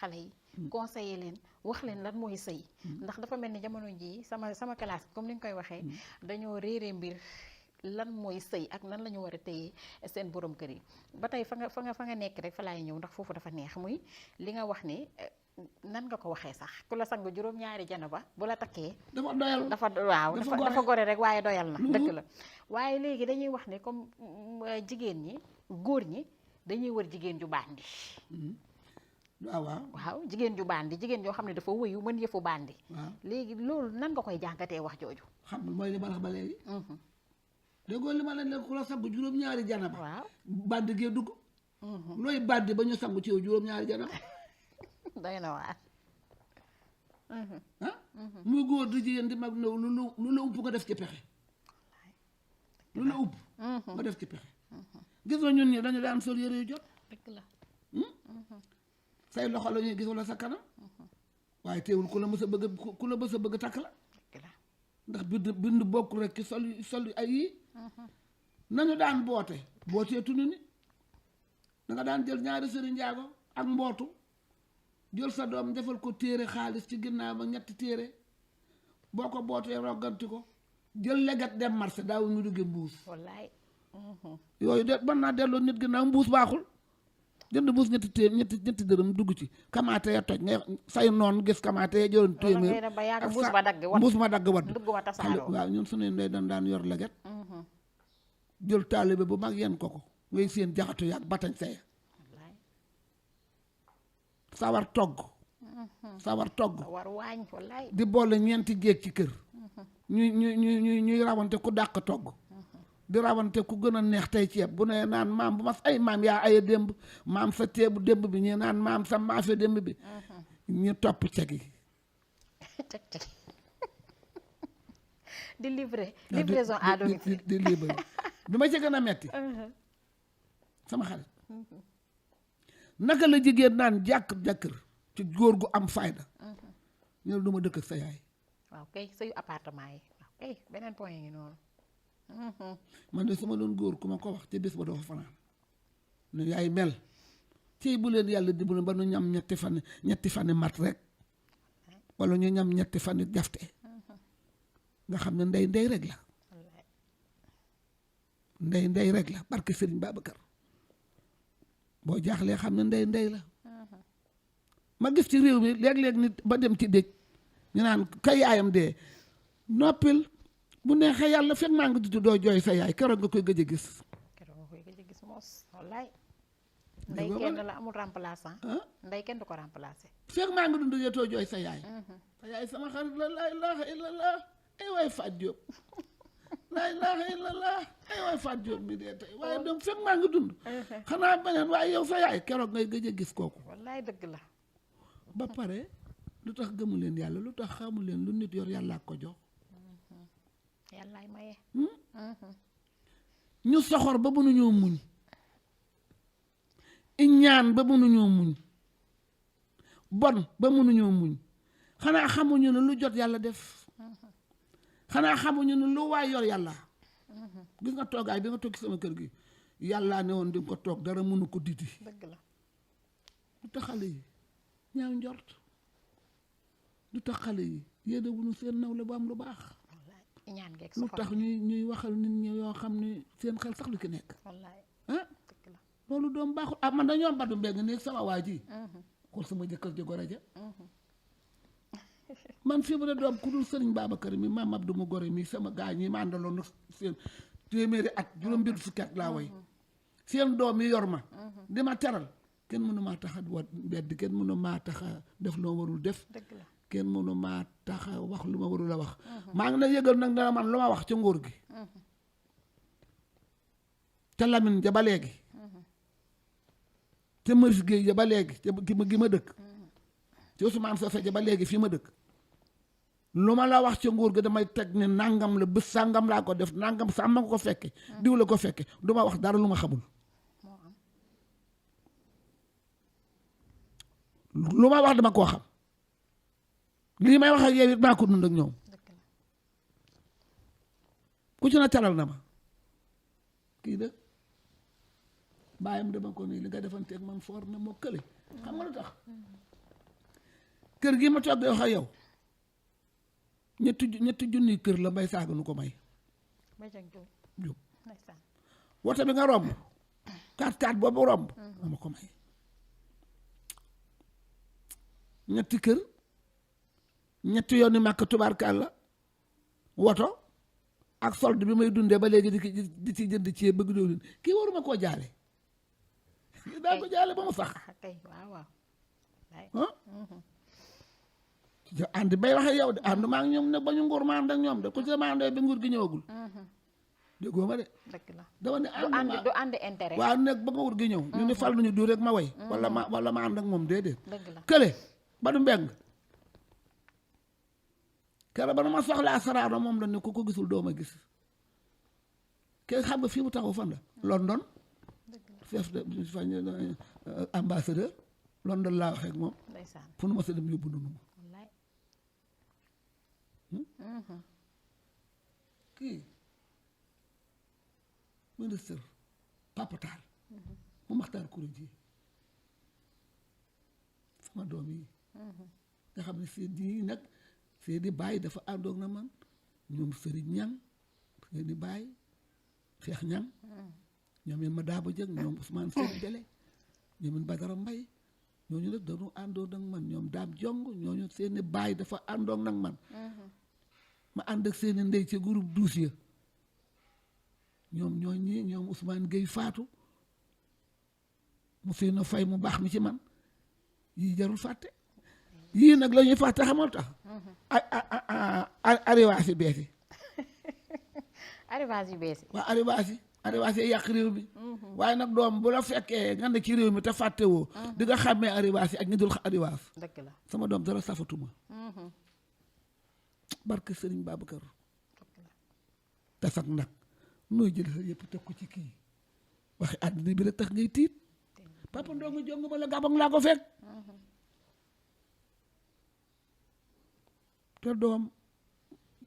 xale yi conseiller leen wax leen lan mooy sëy ndax dafa mel ni jamono jii sama classe comme ni nga koy waxee dañoo réere mbir lan mooy sëy ak nan la ñu war a téye seen borom kër yi ba tey fa nga nekk rek fa laay ñëw ndax foofu dafa neex muy li nga wax ni nan nga ko waxee sax ku la sang juróom-ñaari janaba bu la takkee dafa doyal dafa gore rek waaye doyal na dëgg la waaye léegi dañuy wax ne comme jigéen ñi góor ñi dañuy wër jigéen ju bandi waaw jigéen ju bandi jigéen joo xam ne dafa wëyu mën yëfu bandi léegi loolu nan nga koy jàngatee wax jooju xam nga mooy li ma la wax ba léegi déggoo li ma la ne ku la sangu juróom-ñaari janaba waaw bandi gee dugg looy bandi ba ñu sangu ci yow juróom-ñaari janaba doy na waar muy góor di jigéen di mag naw lu la upp nga def ci pexe lu la upp nga def ci pexe gis nga ñun ñi dañu daan sol yére yu jot dëgg la say loxo la ñuy gis wala sa kanam waaye teewul ku la mës a bëgg takk la ndax bind bokk rek ci sol ay yii nañu daan bootee tunu ni danga daan jël ñaari sëriñ njaago ak mbootu jël sa doom defal ko téere xaalis ci ginnaaw ba ñetti téere boo ko bootee rogganti ko jël leget dem marché daawu ñu dugge mbuus wallaay yooyu de mën naa delloo nit ginnaaw mbuus baaxul jënd mbuus ñetti dërëm dugg ci kamaate ya toj nga say noon gis kamaate ya jëloon téeméer mbuus ma dagg wadd waaw ñun suñu ndey daan yor leget jël taalibe bu mag yenn ko ngay seen jaxatu yaag batañ say sawar togg di boole ñeenti jéeg ci kër ñuy rawante ku dàq togg di rawante ku gën a neex tey ceeb bu ne naan maam bu mas ay maam yaa aye démb maam sa ceebu démb bi ñu naan maam sa maafe démb bi ñu topp ceg yi di livraison à domicile di livrer bi ma ci gën a metti sama xarit naka la jigéen naan jàkkër ci góor gu am fayda ñu ne du ma dëkk ak sa yaay waaw kay sayu appartement yi waaw kay beneen point yi noonu man de sama doon góor ku ma ko wax ca bés ba dafa fanaan nu yaay mel ci bu leen yàlla dimbali ba nu ñam ñetti fan mat rek wala ñu ñam ñetti fan jafte nga xam ne ndey rek la ndey rek la barke Serigne Babacar boo jaaxlee xam ne ndey la ma gis ci réew mi léeg-léeg nit ba dem ci dëj ñu naan kay yaayam dee noppil bu neexee yàlla fekk maa ngi dudd doo jooy sa yaay keroog nga koy gëj a gis moos wallaay ndey kenn la amul remplaçant ndey kenn du ko remplacer fekk maa ngi dund yetoo jooy sa yaay sa yaay sama xarit la laa ilaaha illallah ay waay Faat Jóob laa ilaaha illallah ay waay Faat Jóob mi dee tey waaye donc fekk maa ngi dund xanaa beneen waaye yow sa yaay keroog ngay gëj a gis kooku wallaay dëgg la ba pare lu tax gëmu leen yàlla lu tax xamu leen lu nit yor yàllaa ko jox yàllaay maye ñu soxor ba mënuñoo muñ iñaan ba mënuñoo muñ bon ba mënuñoo muñ xanaa xamuñu ne lu jot yàlla def xanaa xamuñu ne lu waay yor yàlla gis nga toogaay bi nga toog ci sama kër gi yàllaa ne woon di nga ko toog dara mënu ko didi dëgg la lu tax xale yi ñaaw njort lu tax xale yi yéene wuñu seen nawle bu am lu baax lu tax ñuy waxal nit ñi yoo xam ne seen xel sax lu ki nekk loolu doom baaxul man dañoo mbaddu mbeng néeg sama waa ji xool sama jëkkër ji gore ja man fii mu ne doom ku dul sëriñ Babacar mi maam Abdou mu gore mi sama gaa ñi ma àndaloon seen téeméeri at juróom mbir fukki at laa way seen doom yi yor ma di ma teral kenn mënu maa tax a wat mbedd kenn mënu maa tax a def loo warul def kenn mënu maa tax a wax lu ma warul a wax maa ngi la yëgal nag dana man lu ma wax ca nguur gi ca Lamine ja ba léegi ca Maris Gueye ja ba léegi ca gi ma dëkk ci Ousmane Socé ja ba léegi fii ma dëkk lu ma la wax ca nguur gi damay teg ne nangam la bés sàngam laa ko def nangam sàmma nga ko fekke diw la ko fekke du ma wax dara lu ma xamul lu ma wax dama koo xam lii may wax ak yow it maa ko dund ak ñoom ku ci na taral na ma kii de bàyyam dama ko nii li nga defanteeg man foor na moo kële xam nga lu tax kër gi ma toog di wax ak yow ñetti junniy kër la Mbay Saaga nu ko may Jóob woto bi nga romb 4x4 boobu romb ma ko may ñetti kër ñetti yooni màkk tubaarkàlla woto ak solde bi may dundee ba léegi di ci jënd ci bëgg diwlin kii waruma koo jaale daa ko jaale ba mu sax ànd bay waxe yow de ànd maa ngi ñoom nag ba ñu nguur ma ànd ak ñoom de ku ci ma àndee ba nguur gi ñëwagul déggoo ma de dama ne du ànd intérêt waaw nag ba nguur gi ñëw ñu ne fal nañu du rek ma way wala ma ànd ak moom déedéet kële ba du mbeng kere ba na ma soxlaa saraaro moom la ne ku ko gisul doo ma gis ke xam nga fii mu taxaw fan la London chef de ambassadeur London laa waxee ak moom fu nu ma sa dem yóbbu nunu ma kii ministre Papa Tall mu Maxtaar Kuré sama doom yi nga xam ne seen yi nag seeni baay dafa àndoog na man ñoom Sëriñ Ñang seeni baay Cheikh Ñang ñoom yeen ma daaba jëg ñoom Ousmane Sène Délé ñoom yeen Badara Mbay ñooñu nag dañu àndoog nag man ñoom Daam Jong ñooñu seeni baay dafa àndoog nag man ma ànd ak seeni ndey ci groupe douze ñoom ñooñi ñoom Ousmane Gueye Fatou mu seen a fay mu baax mi ci man yii jarul fàtte yii nag la ñuy fàtte xamal tax arrivage yu bees yi arrivage yu bees yi waaw arrivage yi yàq réew mi waaye nag doom bu la fekkee nga ne ci réew mi te fàtte woo di nga xàmmee arrivage yi ak ñi dul arrivage dëgg la sama doom dara safatuma barke Sëriñ Babacar te sax nag nooy jël sa yëpp teg ko ci kii waxi àddina bi la tax ngay tiit papa ndongo jong ma la gabang laa ko fekk te doom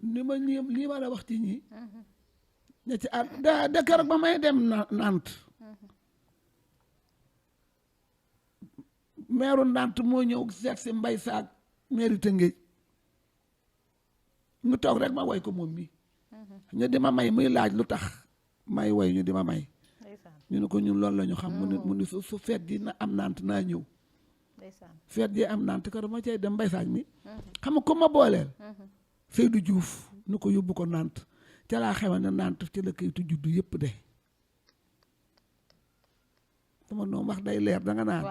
ni ma lii ma la wax ci ñii ña ci at da keroog ba may dem Nantes meeru Nantes moo ñëw seet si Mbay Saag meeri Tëngéej ñu toog rek ma woy ko moom mi ñu di ma may muy laaj lu tax may woy ñu di ma may ñu ne ko ñun loolu la ñu xam mu ne su feet ji na am Nantes naa ñëw feet ji am Nantes keroog ma cay dem Mbay Saag mi xam nga ko ma booleel Seydou Diouf nu ko yóbbu ko Nantes ca laa xewa ne Nantes ci la kayitu juddu yëpp de sama noonu wax day leer danga naan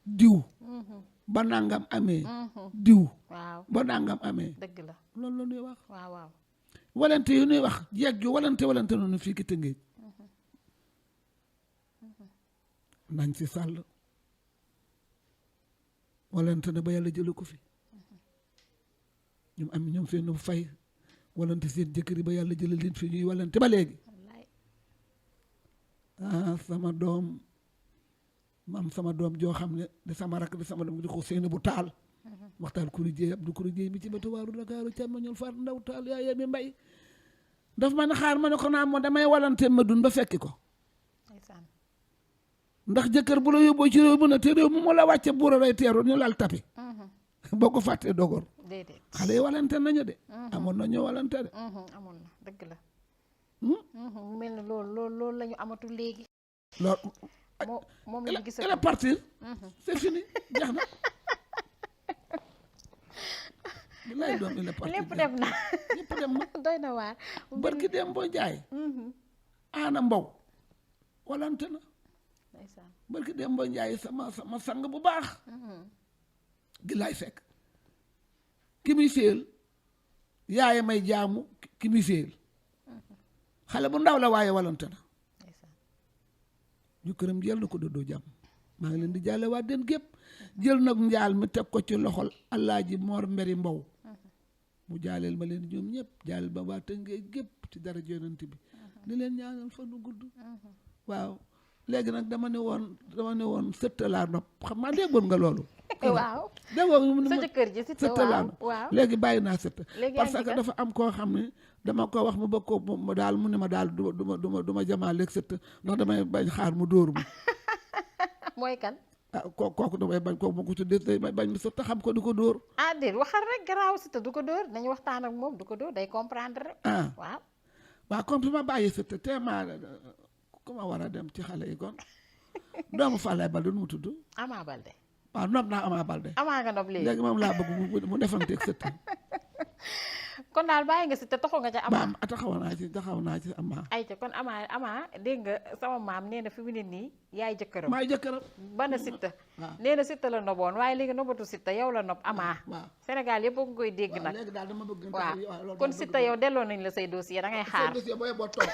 diw ba nangam amee diw ba nangam amee dëgg la loolu la ñuy wax waaw walante yu ñuy wax jeeg ju walante noonu fii ki Tëngéej nañ si sàll walante na ba yàlla jële ko fi ñoom seen fay walante seen jëkkër yi ba yàlla jële leen fi ñuy walante ba léegi sama doom maam sama doom joo xam ne di sama rakk di sama doom di ko seen bu taal waxtaan Kuri Jéey Abdou Kuri Jéey mi ci batu waaru Dakaaru càmmoñul faat ndaw taal yaa yemi Mbay daf ma ne xaar ma ne ko naa moo damay walante ma dun ba fekki ko ndax jëkkër bu la yóbboo ci réew mu ne te réew mu la wàcce buura lay teeru ñu lal tapi boo ko fàttee dogoor xale yi walante nañu de amoon na ñu walante de amoon na dëgg la mu mel ne loolu la ñu amatul léegi loolu moom la ñu gis elle est partir c'est fini jeex na bilaay doom il est parti lépp dem na doy na waar barki dem boo jaay Aana Mbow walante na barki dem boo jaay sama sang bu baax gi laay fekk ki muy séyal yaay may jaamu ki muy séyal xale bu ndaw la waaye walante na ñu këram jël na ko doddoo jàmm maa ngi leen di jaale waa den gépp jël nag njaal mi teg ko ci loxol Alaaji Moor Mberi Mbow mu jaaleel ma leen ñoom ñëpp jaaleel ba waa Tëngéej gépp ci dara Yonent bi ni leen ñaanal fa nu gudd waaw léegi nag dama ne woon sëtt laa nopp xam maa déggoon nga loolu waaw déggoon sa jëkkër ji sëtt laa nopp léegi bàyyi naa sëtt parce que dafa am koo xam ne dama ko wax mu bëgg ko mu daal mu ne ma daal du ma jamaa léegi sëtt ndax damay bañ xaar mu dóor ma mooy kan ah kooku damay bañ kooku ma ko tuddee day bañ mi sa te xam ko du ko dóor. ah déet waxal rek garaaw Siteu du ko dóor nañu waxtaan ak moom du ko dóor day comprendre rek. ah waaw. waaw comme su ma bàyyi Siteu te ma ku ma war a dem ci xale yi kon doomu Falaye Balde nu mu tudd. Ama Balde. waaw nopp naa Ama Balde. Ama nga nopp léegi léegi moom laa bëgg mu defanteeg Siteu. kon daal bàyyi nga Siteu taxaw nga ca Ama. ba taxaw naa ci Ama. ayca kon Ama dégg nga sama maam nee na fi mu ne nii yaay jëkkëram. maay jëkkëram. bana Siteu. waaw nee na Siteu la noboon waaye léegi nobatu Siteu yow la nopp Ama. waaw Sénégal yëpp a ngi koy dégg nag. léegi daal dama bëgg. waaw kon Siteu yow delloo nañ la say dossier da ngay xaar. say dossier booy boo toog.